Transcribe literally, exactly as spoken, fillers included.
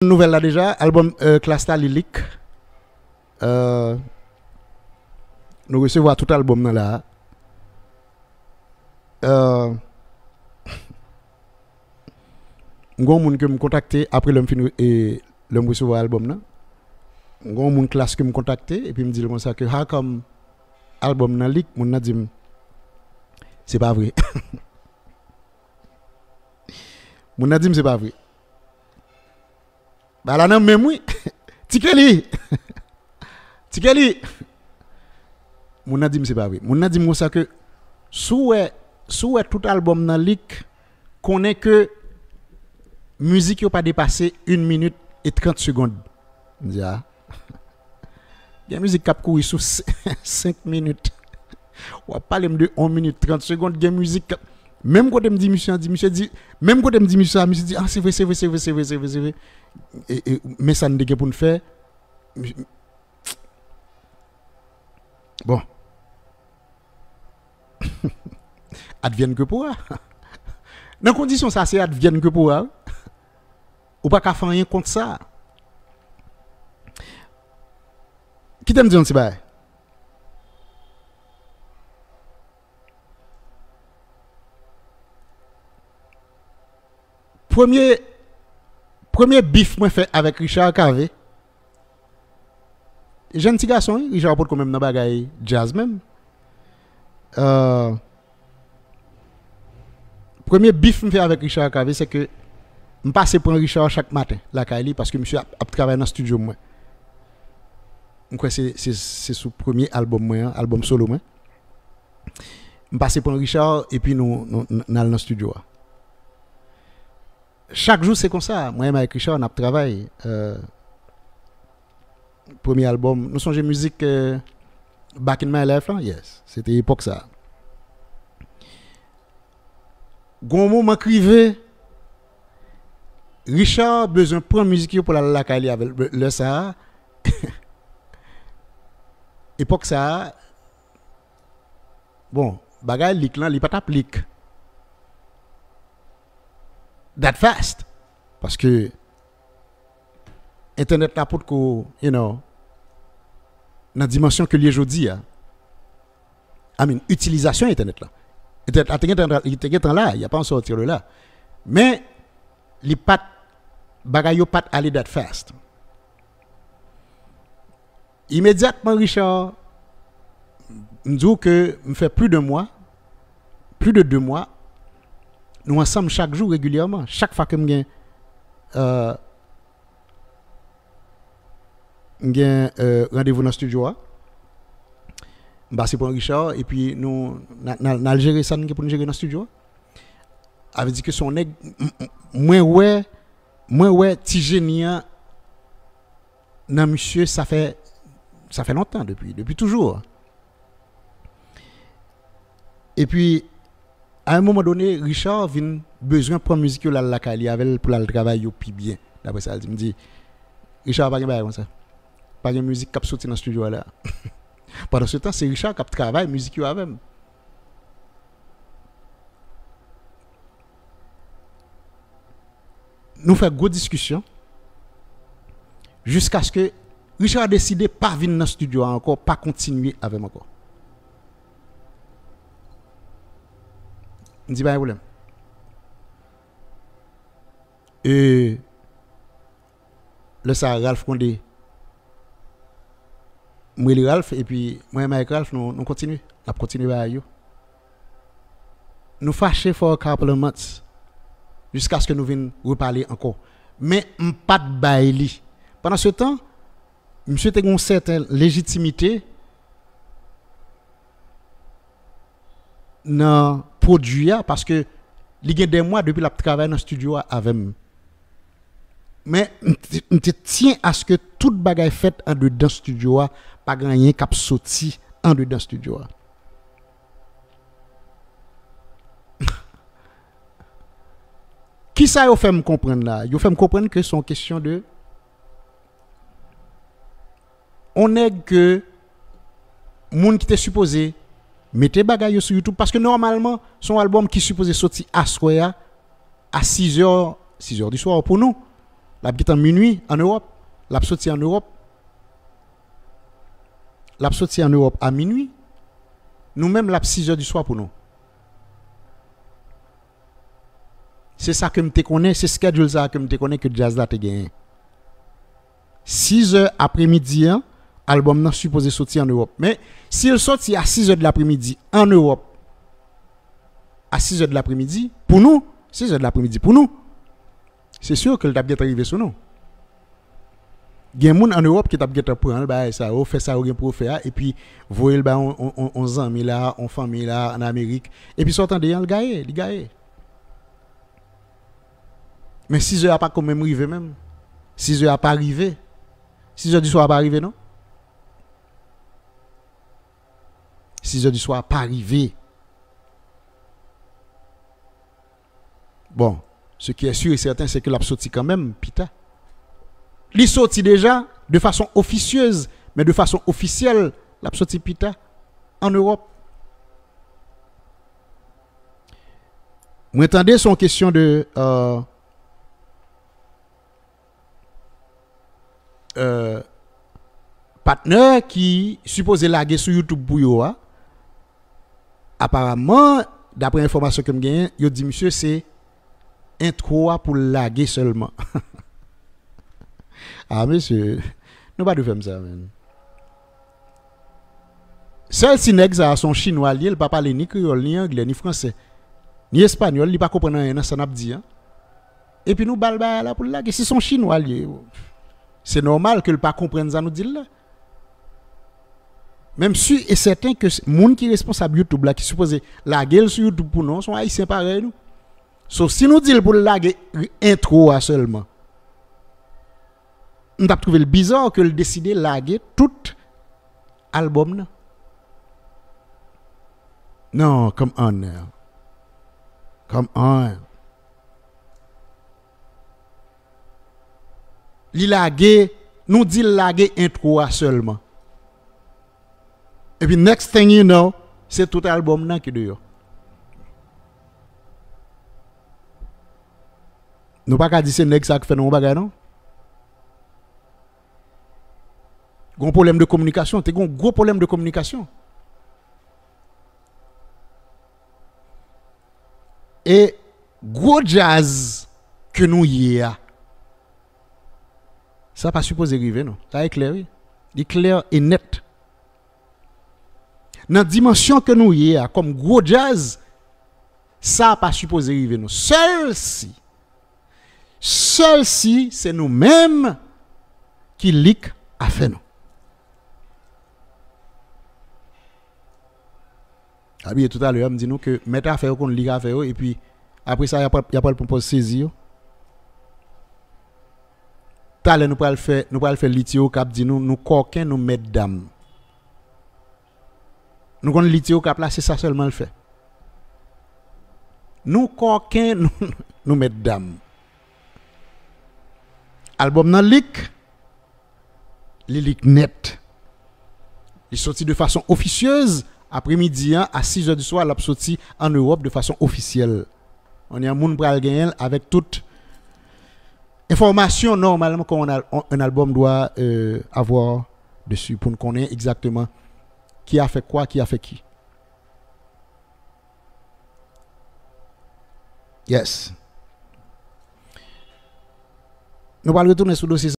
Nouvèl la deja, albòm, euh, Klass la, li leak. Euh, nou resevwa tout albòm nan la. Euh, m gen yon moun ke m kontakte apre lè m fin re- e lè m resevwa albòm nan. M gen yon moun Klass ke m kontakte epi m di l konsa ke how come albòm nan leak, moun nan di m se pa vre. Moun nan di m se pa vre. Ba la nan menm wi. Ti Kelly. Ti Kelly. Moun nan di m se pa vre. Moun nan di m konsa ke si w wè, si w wè tout albòm nan leak, konnen ke mizik yo pa depase une minute et trente secondes. M di a. Gen mizik k ap kouri sou senk minit. W ap pale m de yon minit trant segond, gen mizik k ap, menm kote m di misye an, di misye di, menm kote m di misye sa, misye di, ah, se vre, se vre, se vre, se vre, se vre, se vre. E, e, men sa n te gen pou n fè. Bon. Advienne que pourra. Nan kondisyon sa, se advienne que pourra, wi. Ou pa ka fè anyen kont sa. Kite m di yon ti bagay. Premye, premye bif mwen fè avèk Richard Cavé, jèn ti gason, wi, Richard potko menm nan bagay djaz menm. Euh, premye bif m fè avèk Richard Cavé, se ke m pase pran Richard chak maten lakay li, paske misye ap, ap travay nan estidyo mwen. M kwè se, se, se sou premye albòm mwen an, albòm solo mwen. M pase pran Richard, epi nou, nou, n al nan estidyo a. Chak jou se konsa. Mwen menm avèk Richard, n ap travay. Euh, premye albòm, nou sonje mizik, euh, Back in My Life lan? Yes, se te epòk sa. Gon moman k rive, Richard bezwen pran mizik yo pou l al lakay li avè l. Lè sa a, epòk sa a, bon, bagay leak lan, li pa t ap leak that fast. Paske entènèt la potko, you know, nan dimansyon ke l ye jodi a. I mean, itilizasyon entènèt la. Entènèt la te gentan, li te gentan la, il a pas sorti de là. Men, li pa t, bagay yo pa t ale that fast. Imedyatman, Richard, m di w ke m fè plis de mwa, plis de de mwa, nou ansanm chak jou regilyèman. Chak fwa ke m gen, euh, m gen, euh, randevou nan estidyo a, m pase pran Richard, epi nou, n a, n a, n al jere sa n gen pou n jere nan estidyo a. Sa vle di ke se yon nèg, m, m, mwen wè, mwen wè ti jeni an nan misye, sa fè, sa fè lontan, depi, depi toujou. Epi, a yon moman done, Richard vin bezwen pran mizik yo, l al lakay li avè l pou l al travay yo pi byen. Daprè sa l di m, di, Richard, pa gen bagay konsa. Pa gen mizik k ap soti nan estidyo a la. Pandan se tan, se Richard k ap travay mizik yo avè m. Nou fè gwo diskisyon jiskaske Richard deside pa vin nan estidyo a ankò, pa kontinye avè m ankò. M di pa gen pwoblèm. E lè sa a, Ralph Condé, m rele Ralph, epi mwen menm avèk Ralph, nou, nou kontinye. N ap kontinye bagay yo. Nou fache for a couple of months, jiskaske nou vin repale ankò. Men m pa t bay li. Pandan se tan, misye te gen yon sèten lejitimite nan pwodui a, paske li gen de mwa depi l ap travay nan estidyo a avè m. Men m te, m te tyen aske tout bagay fèt andedan estidyo a, pa gen anyen k ap soti andedan estidyo a. Kisa yo fè m konprann la? Yo fè m konprann ke se yon kesyon de yon nèg ke moun ki te sipoze mete bagay yo sou YouTube, paske nòmalman, se yon albòm ki sipoze soti aswè a, a sizè, sizè di swa pou nou. L ap gentan minui an Ewòp. L ap soti an Ewòp. L ap soti an Ewòp a minui. Nou menm, l ap sizè di swa pou nou. Se sa ke m te konnen, se schedule sa ke m te konnen ke djaz la te genyen. Sizè apremidi an, albòm nan sipoze soti an Ewòp. Men, si l soti a sizè de lapremidi an Ewòp, a sizè de lapremidi, pou nou, sizè de lapremidi pou nou, se si ke l t ap gentan rive sou nou. Gen moun an Ewòp ki t ap gentan pran l, bagay sa yo, fè sa yo gen pou yo fè a, epi voye l bay on, on, on, on zanmi la, on fanmi la, an Amerik. Epi sa w tande an, l gaye, li gaye. Men sizè a pa kanmenm rive menm. Sizè a pa rive. Sizè di swa a pa rive, non. Sizè di swa a pa rive. Bon, ce qui est sûr et certain, c'est que l ap soti kanmenm pita. Li soti deja de fason ofisyez, men de fason ofisyèl, l ap soti pita an Ewòp. Mwen tande se yon kesyon de, euh, euh, patnè ki sipoze lage sou YouTube pou yo a. Aparamman, daprè enfòmasyon ke m genyen, yo di misye se entwo a pou l lage sèlman. Ah, mesye, nou pa dwe fè m sa, menn. Sèl si nèg sa a se yon chinwa li ye, li pa pale ni kreyòl, ni anglè, ni fransè, ni espanyòl, li pa konprann anyen nan sa n ap di an. Epi nou ba l bagay la pou l lage. Si se yon chinwa li ye, se nòmal ke l pa konprann sa nou di l la. Men m si e sèten ke s-, moun ki responsab YouTube la, ki sipoze lage l sou YouTube pou nou, se yon Ayisyen parèy nou. So, si nou di l pou l lage entwo a sèlman, m t ap twouve l biza ke l deside lage tout albòm nan. Non, come on now. Come on. Li lage, nou di l lage entwo a sèlman. Epi next thing you know, se tout albòm nan ki deyò. Nou pa ka di se nèg sa k fè nou yon bagay, non. Gon pwoblèm de kominikasyon, te gon gwo pwoblèm de kominikasyon. E gwo djaz ke nou ye a, sa pa sipoze rive, non. Sa e klè, wi. Li klè e nèt. Nan dimansyon ke nou ye a, kòm gwo djaz, sa pa sipoze rive, non. Sèl si, sèl si se nou menm ki lik afè nou. A byen, toutalè, m di nou ke mèt afè yo konn lik afè yo, epi apre sa, y ap, y ap pral pran pòz sezi yo. Talè nou pral fè, nou pral fè lit yo k ap di nou, nou kòken, nou mèt dam. Nou konn lit yo k ap la, se sa sèlman l fè. Nou kòken, nou, nou mèt dam. Albòm nan lik, li lik nèt. Li soti de fason ofisyez, apremidi an, a sizè di swa, l ap soti an Ewòp de fason ofisyèl. On a moun pral genyen l avèk tout enfòmasyon nòmalman ke on al-, on, un album doit, euh, avoir dessus pou n konnen egzakteman ki a fè kwa, ki a fè ki. Yes. Nou pral retounen sou dosye